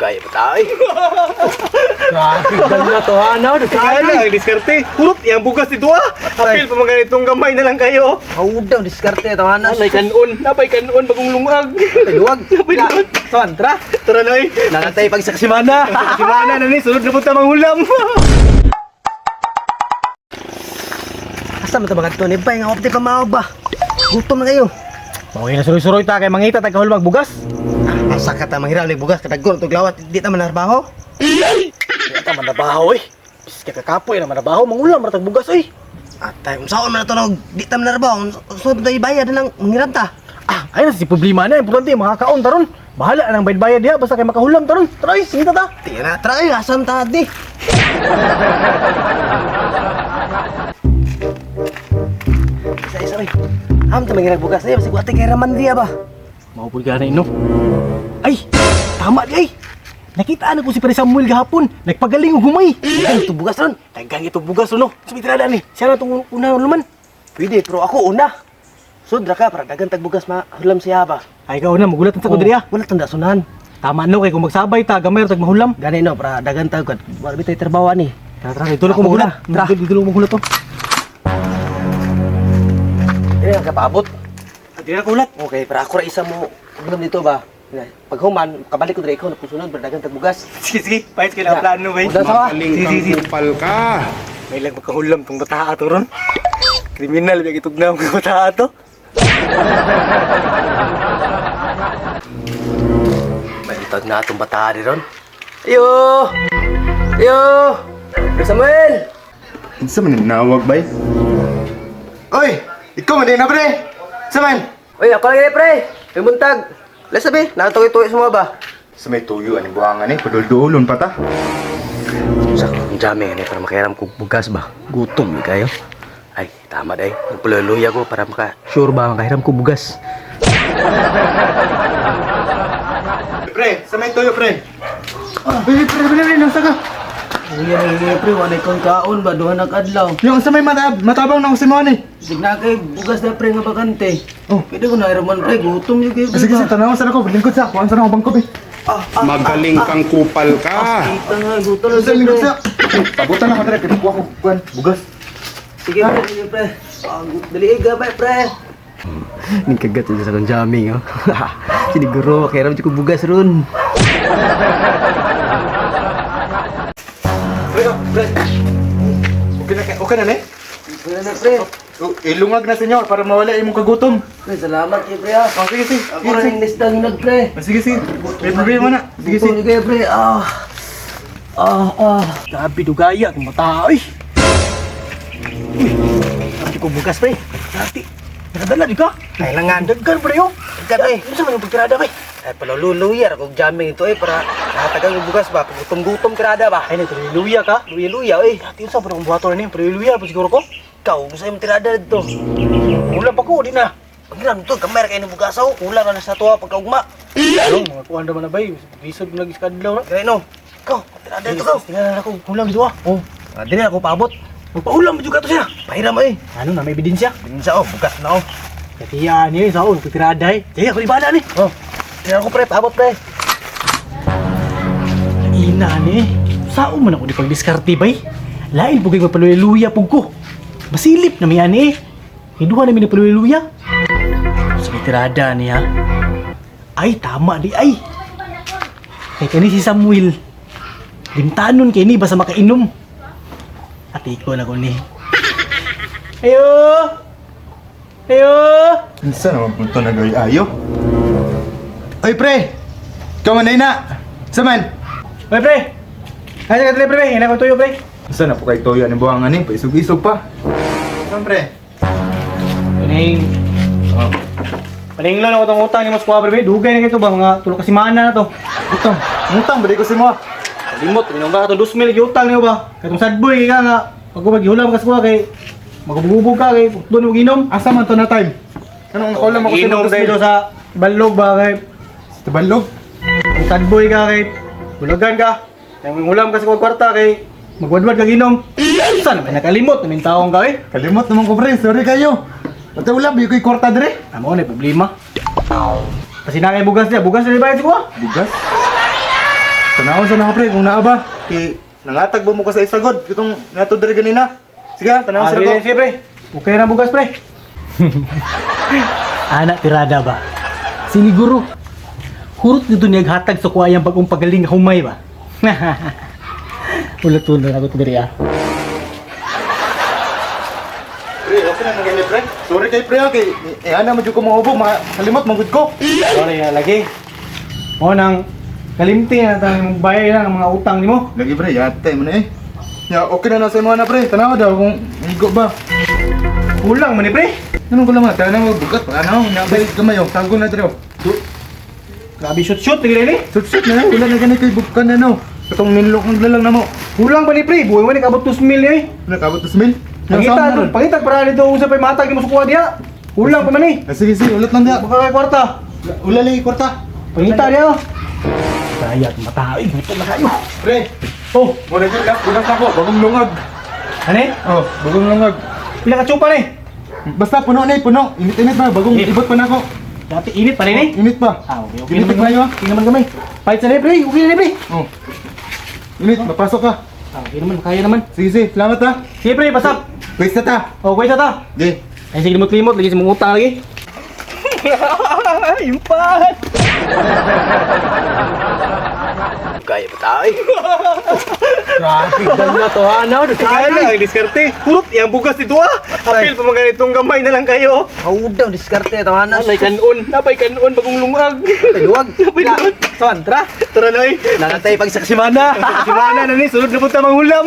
Dugay ba tayo? Grabe ganda to ha, no? Kaya ang diskarte. Hurot, yang bugas dito ah. Apil pa mga ganitong gamay na lang kayo. Haudang diskarte to ha, no? Napay kanon, napay kanon bagong lungag. Luwag. Napay luwag. Tuan, tara. Tara na eh. Nanatay pag sa kasimana. Si Mana na ni, sunod na punta manghulam. Asa man to mga to ni bay nga opti pa mao ba? Gutom na kayo. Okay na suroy-suroy ta kay mangita ta kahulmag bugas. Asa ka ta manghiram ni bugas kadagol tog lawat di ta manarbaho. Di ta manabaho eh. Biska kakapoy na manabaho mangulam ra tag bugas oy. Atay unsaon man na to nog di ta manarbaho. Unsa man to ibayad na lang manghiram ta. Ah, ay na si problema na importante makakaon taron. Bahala nang bayad-bayad diha basta kay makahulam taron. Tara oy, singita ta. Di na try asa man ta di. Isa isa oy. Am ta manghiram bugas niya basig wate kay raman diya ba. Mao pud gani no. Ay, tama di ay. Nakita na ko si Pare Samuel gahapon. Nagpagaling og humay. Ay, ito bugas ron. Daghang ito bugas no. Sumitrada ni. Siya na tong una luman. Pwede, pero ako una. Sudra ka para dagan tagbugas mahulam siya ba. Ay ikaw na magulat sa ko diri ah. Wala tanda sunahan. Tama no kay kung magsabay ta gamay ra tag mahulam. Gani no, para dagan tag wala bitay trabaho ani. Tara tara, dito lang ko Ako magulat. una, tara. Dito lang ko magulat to. Dili ka paabot. Dili na kulat. Okay, para ako ra isa mo ulam dito ba. Pag human, kabalik ko diri ikaw napusunod para dagan tagbugas. Sige sige, pahit kay na plano bay. Udan sa Magaling Sige, kang sige. kupal ka. May lang makahulam tong bataa to ron. Kriminal ba gitugnaw ng bataa to? May itag na atong bataa di ron. Ayo! Ayo! Pre Samuel! Unsa man ang nawag bay? Oy, ikaw man din na pre. Sa man? Oy, ako lang gini, pre. May buntag. Lesa be, nakatuwi-tuwi sa mga ba? Sa may tuyo ani buangan eh, padul-dulon pa ta. Sa akong jamming ani para makairam ko bugas ba. Gutom ni kayo. Ay, tama day. Nagpaluluya ko para maka sure ba makahiram ko bugas. Pre, sa may tuyo pre. Ah, pre, pre, pre, pre, nasa ka? Uya na pre, wala kang kaon ba duha na kadlaw. Yung sa may matabang na ko si Moni. Sig na kay bugas na pre nga bakante. Oh. Pwede ko na man pre, gutom yung kayo. Sige, sige, tanaw sa ako, lingkod sa, kuan sa ako bangko eh. Magaling kang kupal ka. Kita nga, gutom na Sa lingkod sa. Pabutan ako dire, kay kuha ko kuan bugas. Sige pre, sige pre. Ah, dali eh, gabay pre. Ning kagat sa akong jamming oh. Siniguro kay ram ko bugas ron. Pre, oh, pre. Okay na okay na ni? Pre na pre. Oh, ilungag na senyor para mawala imong kagutom. Pre, salamat kay pre ah. Oh, sige, sige. Ako rin yung listang hinag pre. Ah, sige, sige. May problema na. Sige, sige. Gutom yung kayo pre. Ah. Ah, ah. Grabe dugaya tong bataa oy. Uy, grabe ko bugas pre. Dati. Nakadala di ka? Kailangan. Daghan pre yo. Daghan, eh. Unsa man yung pagtirada bay? Ay, paluluya ra kog jamming ito eh para nakatagang yung bugas ba. Gutom-gutom krada ba. Ay nagluya ka? Luya-luya eh. Dati unsa pa akong buhaton ni? Pero pa siguro ko. Ikaw, gusto yung tirada dito. Ulam pa ko di na. Paghiram to, kamay ra kayo ng bugas oh. Kulang na sa tuwa pagkaugma. Ano, mga kuan naman na bay. Lisod mo nag-iskadlaw na. Kaya no. Ikaw, tirada dito ka. Tingnan na ako, ulam dito ah. Oh, ah, dili ako paabot. Magpaulam ba juga to siya? Pahiram eh. Ano na, may ebidensya? Binsa oh, bugas na oh. Katiya niya, saon, pagtirada eh. Sige, ako ibala ni. Oh. Tingnan ko pre, paabot pre. Ina ni, sao man ako di pagdiskarte bay? Lain po kay mapaluya-luya po ko. Masilip na may ani eh. Hiduha na mi paluya-luya. Sa may tirada niya. Ay, tama di ay. Kay kani si Samuel. Limtanon kay ni basta makainom. Atiko na ko ni. Ayo! Ayo! Unsa naman punto nagay ayo? Oy pre. Ikaw man na. Sa man? Pre, pre! Ay, pre, pre, pre. Ina ko tuyo, pre. Unsa na po kay tuyo ani buangan ni? Paisog-isog pa. Saan pre? Paning. Oh. Paning lang ako tong utang ni Moskwa, pre. Dugay na kito ba mga tulo ka semana na to. Utang. Utang ba di ko si mo? Limot, minong ka to 2,000 gi utang niyo ba? Katong sadboy kay ka nga pag maghihulam ka sa kuha kay magubugubog ka kay doon mo ginom. Asa man to na time? Anong nakaulam ako sa Inom dahil sa balog ba kay Sa balog? kung sadboy ka kay bulagan ka. Yang hulam ka sa kuha kwarta kay magwadwad ka ginom. Saan naman nakalimot namin taong ka eh. Kalimot naman ko pre, sorry kayo. Pati wala, biyo ko'y kwarta dire. Amo na problema. Kasi na kay bugas niya, bugas na bayad sa kuha. Bugas? Tanaw sa nako pre kung naa ba. Kay nangatag ba mo ka sa isagod itong nato diri ganina. Sige, tanaw Ah, sa sige, nako. sige, pre. Okay na bugas, pre. Ana tirada ba? Siniguro. Hurot nito niya hatag sa kuwayang bagong pagaling nga humay ba? Ulat na ako diri ah. Pre, okay na gani pre. Sorry kay pre ah, kay eh ana mo jud ko mahubog, makalimot man gud ko. Sorry ah, lagi. Mo nang kalimti na tang bayay lang ang mga utang nimo. Lagi pre, yate mo na eh. Ya, okay na na sa imo na pre. Tanaw daw kung igo ba. Kulang man ni pre. Anong kulang man? Tanaw bugat pa ano, nabay gamay oh. Tago na dire oh. Grabe shoot shoot lagi ni. Sut-sut na eh. Wala na gani kay bugkan ano. Katong ninlok ang lang namo. Kulang pa ni pre, buhay man ni kabot 2 mil eh. Wala kabot 2 mil. Pangita to, pangita para dito unsa pay matag nimo sukuha diha. Kulang pa man eh. Ah, sige, sige, ulit lang diha. Baka kay kwarta. Wala lagi kwarta. Pangita diha. Kaya mataig gutom na kayo. Pre, Oh, muna jud ka, bugas ako, bagong lungag. ano? Oh, bagong lungag. Pila ka tsupa ni? Basta puno na eh, puno. Init-init pa, bagong Eh. ibot pa na ako. Dati init pa rin eh. Init pa. Ah, okay, okay Init naman. pa kayo ah. Okay naman gamay. Fight sa pre, okay na pre. Oh. Init, mapasok ka. Ah, okay naman, kaya naman. Sige, sige, salamat ah. Sige pre, pasap. Pwes na ta. Okay ta ta. Sige. Ay sige limot-limot, lagi sa mong utang lagi. Impat! Kaya ba tayo? Grabe, dala to ha. Ano? Kaya ang diskarte. Hurot, yang bugas dito ah. Apil pa mga ganitong gamay na lang kayo. Haudang diskarte to ha. Napay kanon, napay kanon bagong lungag. Luwag. Napay luwag. Tuan, tara. Tara na eh. Nanatay pag sa kasimana. Si Mana na ni, sunod na punta manghulam.